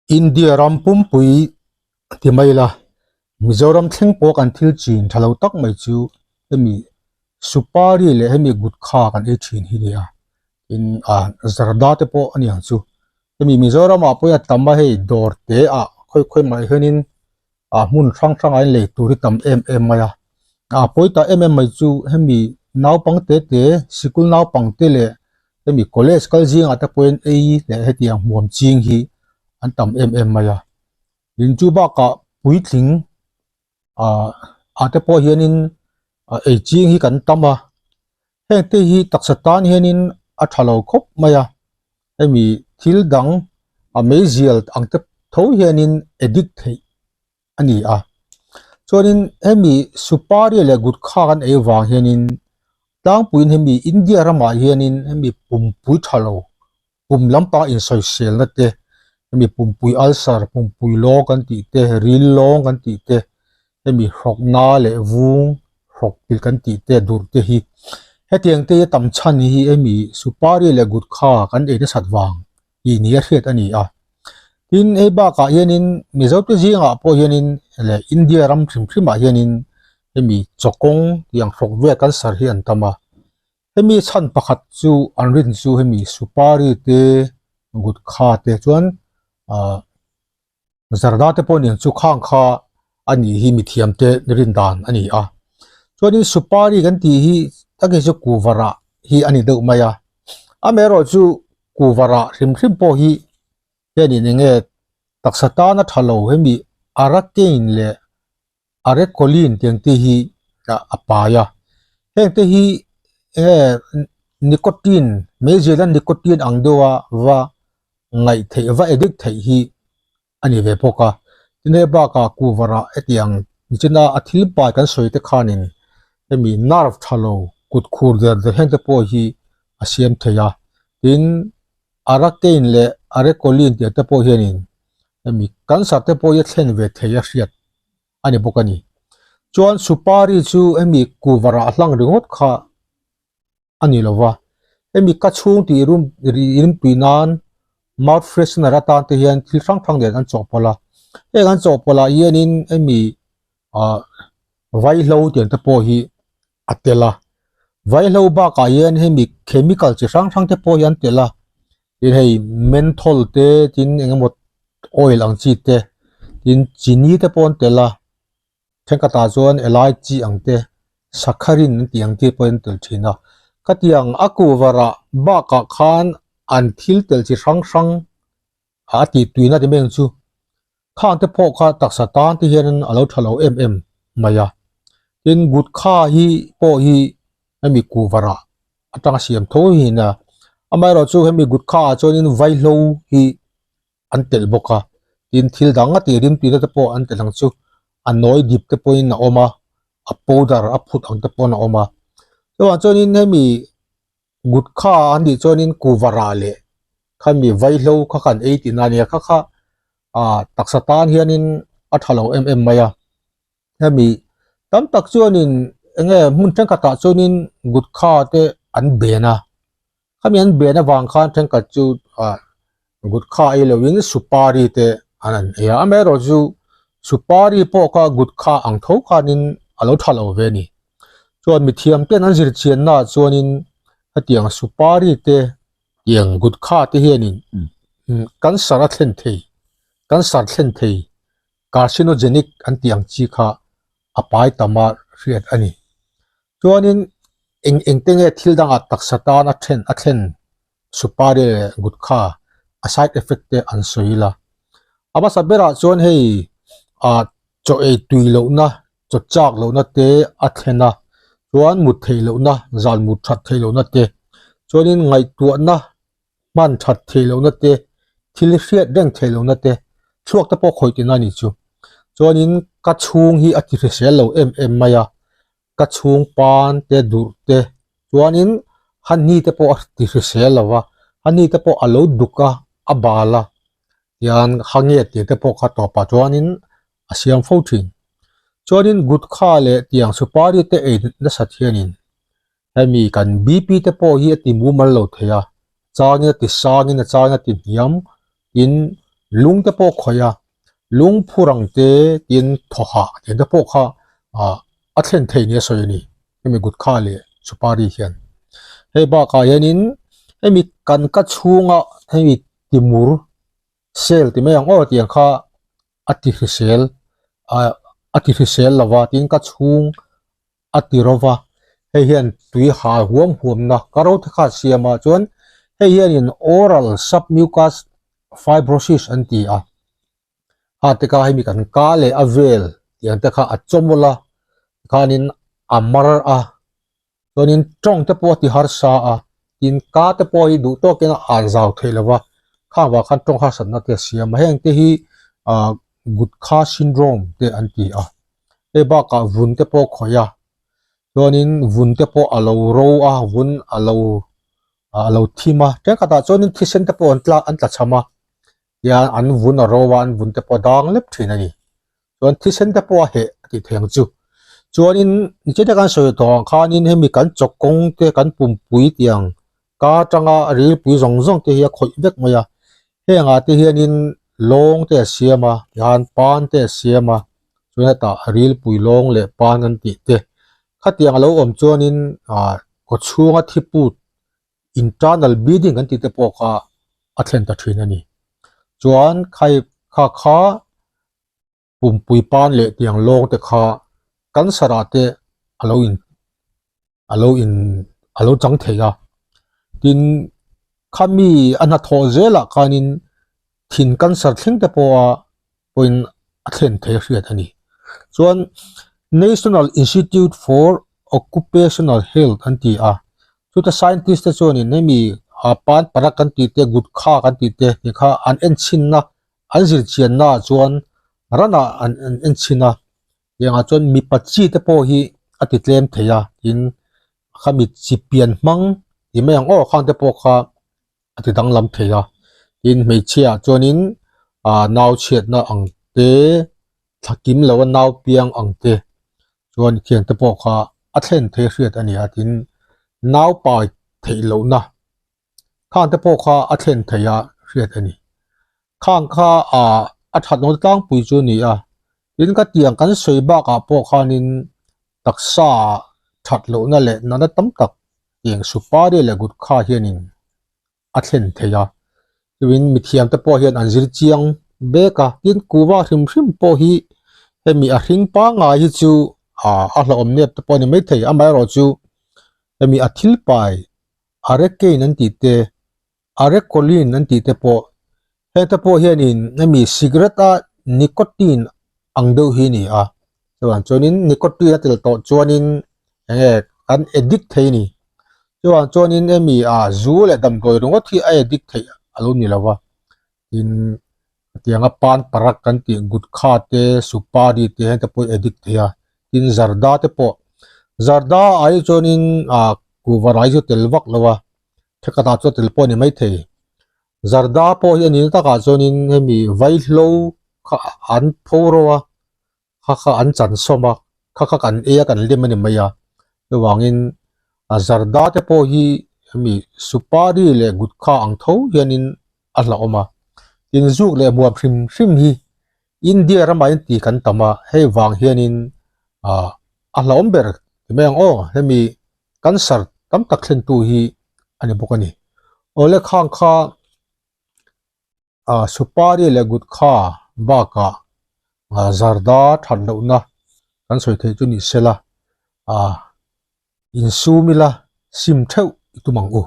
India ram pumpui ti mai ila Mizoram thleng pawh kan thil chin tha lo tak mai chu hemi supari leh hemi gutkha kan ei thin hi nia tin ah zarda te pawh a ni ang chu hemi Mizoram ah pawh hian a tam a hei dawr te ah khawi khawi mah hianin ah hmun hrang hrang ah hian lei tur hi tam em em mai a ah pawi ta em em mai chu hemi naupang te te sikul naupang te leh hemi college kal zingah te pawhin ei leh hetiang hmuam ching hi an tam em em mai a tin chu bakah puitling ah ah te pawh hianin ah ei ching hi kan tam a heng te hi taksa tan hianin a tha lo khawp mai a hemi thil dang a meizial ang te tho hianin addict theih a ni a chuanin hemi supari leh gutkha kan ei vang hianin tlangpuiin hemi India ramah hianin hemi pumpui tha lo pum lampang insawiselna te hemi pumpui ulcer pumpui lawng kan tih te ril lawng kan tih te hemi hrawkna leh vung hrawk pilh kan tih te durh te hi hetiang te hi a tam chhan hi hemi supari leh gutkha kan ei nasat vang tih ni a hriat a ni a tin hei bakah hianin Mizo te zingah pawh hianin leh India ram hrim hrimah hianin hemi chawkawng tih ang hrawk vel cancer hi an tam a hemi chhan pakhat chu an rin chu hemi supari te gutkha te chuan ah zarda te pawh nen chu khang kha a nih hi mithiam te rin dan a ni a chuanin supari kan tih hi tak hi chu kuvarah hi a ni deuh mai a amaherawh chu kuvarah hrim hrim pawh hi hianin eng nge taksa tana tha lo hemi arakein leh arecoline tiang te hi a pai a heng te hi eng nge nicotine meizial a nicotine ang deuh a va ngaih theih va addict theih hi a ni ve bawk a tin hei bakah kuvarah hetiang nichina a thil pai kan sawi te khanin hemi nerve tha lo kut khur der der heng te pawh hi a siam thei a tin arakein leh arecoline tih te pawh hianin hemi cancer te pawh hi a thlen ve thei a hriat a ni bawk a ni. Chuan supari chu hemi kuvarah hlang ringawt kha a ni lo va, hemi ka chhung tih rum rimtui nan mouth freshener atan te hian thil hrang hrang nen an chawhpawlh a, heng an chawhpawlh ah hianin hemi ah vaihlo tiang te pawh hi a tel a vaihlo bakah hian hemi chemical chi hrang hrang te pawh hi an tel a tin hei menthol te tin eng emaw oil ang chi te tin chini te pawh an tel a thenkhatah chuan elaichi ang te saccharin an tih ang te pawh an tel thin a khatiang a kuvarah bakah khan an thil tel chi hrang hrang a tih tuina ti mai ang chu khang te pawh kha taksa tan te hian a lo tha lo em em mai a tin gutkha hi pawh hi hemi kuvarah atanga siam tho hin a amaherawh chu hemi gutkha ah chuanin vaihlo hi an telh bawk a tin thil dang a tih rim tuina te pawh an telh ang chu a nawi dip te pawhin a awm a a powder a phut ang te pawhin a awm a chuvang chuanin hemi Gutkha a nih chuanin kuvarah leh khami vaihlo kha kan ei tihna a nia kha kha ah taksa tan hianin a tha lo em em mai a hemi tam tak chuanin eng nge hmun thenkhatah chuanin gutkha te an ben a khami an ben avang khan thenkhat chu ah gutkha ei lovin supari te an an ei a amaherawhchu supari pawh kha gutkha ang tho khanin a lo tha lo ve a ni chuan mithiam ten an zir chianna ah chuanin hetiang supari te tiang gutkha te hianin cancer a thlen thei cancer thlen thei carcinogenic an tih ang chi kha a pai tam a hriat a ni chuanin eng eng te nge thil dangah taksa tan a then a thlen supari leh gutkha a side effect te an sawi ila a hmasa berah chuan hei ah chaw ei tui lohna chaw chak lohna te a thlen a chuan mut theih lohna zan mut that theih lohna te chuanin ngaihtuahna hman that theih lohna te thil hriat reng theih lohna te chhuak te pawh khawih tihna a ni chu chuanin ka chhung hi a ti hrisel lo em em mai a ka chhung pan te durh te chuanin hani te pawh a ti hrisel lo va hani te pawh a lo duk a a bal a tian hange tih te pawh kha tawpah chuanin a siam fo thin chuanin gutkha leh tiang supari te ei nasat hianin hemi kan B_P te pawh hi a ti mumal lo thei a changin a ti sangin a changin a ti hniam tin. Lung te pawh khawih a, lung phur ang te tin thaw hah tiang te pawh kha ah a thlen thei nia sawi a ni hemi gutkha leh supari hian. Hei bakah hianin hemi kan ka chhunga hemi timur cell ti mai ang aw tiang kha a ti hrisel ah a ti hrisel lova tin ka chhung a ti ro va, hei hian tui ha huam huam na ka ro te kha a siam a, chuan hei hianin oral submucous fibrosis an ti a, ha te kha hemi kan ka leh a vel tih ang te kha a chawmawlh a, tikhanin a mar a, chuanin tawng te pawh a ti harsa a, tin ka te pawh hi duh tawkin a an zau theih lo va, khang vang khan tawng harsatna te a siam a, heng te hi ah gutkha syndrome te an ti a. Hei bakah vun te pawh khawih a, chuanin vun te pawh a lo ro a, vun a lo a lo thim a, thenkhatah chuanin thisen te pawh an tla an tla cham a, tihian an vun a ro a, an vun te pawh a dang lep thin a ni. Chuan thisen te pawh a heh a tih theih ang chu. Chuanin nichete kan sawi tawh ang khanin hemi kan chaw kawng te kan pumpui tiang ka atanga rilpui zawng zawng te hi a khawih vek mai a, hengah te hianin lawng te a siam a tihian pan te a siam a chuan hetah rilpui lawng leh pan an tih te khatiang a lo awm chuanin ah kaw chhunga thiput internal bleeding an tih te pawh kha a thlen ta thin a ni chuan khai kha kha pumpui pan leh tiang lawng te kha cancer ah te a lo in a lo in a lo chang thei a tin khami a hnathawh zelah khanin thin cancer thleng te pawha pawhin a thlen thei a hriat a ni chuan National Institute for Occupational Health an ti a chuta scientist te chuanin hemi ah pan parak kan tih te gutkha kan tih te ti kha an enchhinna an zirchianna ah chuan ranah an enchhin a tiangah chuan mipa chi te pawh hi a ti tlem thei a tin khami chi pian hmang tih mai ang aw khang te pawh kha a ti danglam thei a tin hmeichhia ah chuanin ah nau chhiatna ang te thla kim lo a nau piang ang te chuan khian te pawh kha a thlen thei a hriat a ni a tin nau pai theih lohna khang te pawh kha a thlen thei a hriat a ni. Khang kha ah a that nawn tlangpui chu a ni a, tin ka tiang kan sawi bakah pawh khanin taksa that lohna leh natna tam tak tiang supari leh gutkha hianin a thlen thei a, chuin mithiam te pawh hian an zir chiang bek a, tin kuva hrim hrim pawh hi hemi a hring pangngai hi chu ah a hlauhawm nep te pawh a ni maithei amaherawhchu hemi a thil pai Arecaine an tih te, Arecoline an tih te pawh hengte pawh hianin hemi cigarette a nicotine ang deuh hi a ni a, chuvang chuanin nicotine a tel tawh chuanin eng nge kan addict thei a ni, chuvang chuanin hemi ah zu leh damdawi ringawt hi a addict theih a lo ni lo va, tin hetianga pan parak kan tih gutkha te supari te hengte pawh hi addict thei a tin zarda te pawh zarda ah hi chuanin ah kuhva rai chu tel vak lo a thenkhatah chuan tel pawh a ni maithei zarda pawh hi a nihna takah chuanin hemi vaihlo kha an pho ro a kha kha an chan sawm a kha kha kan ei a kan lem a ni mai a chuvangin a zarda te pawh hi hemi supari leh gutkha ang tho hianin a hlauhawm a tin zuk leh hmuam hrim hrim hi India ramah hian ti kan tam a hei vang hianin ah a hlauhawm ber ti mai ang aw hemi cancer tam tak thlen tu hi a ni bawk a ni awle khang kha. ah supari leh gutkha bakah ah zarda that lohna kan sawi theih chu ni sela ah insum ila sim theuh i tum ang u.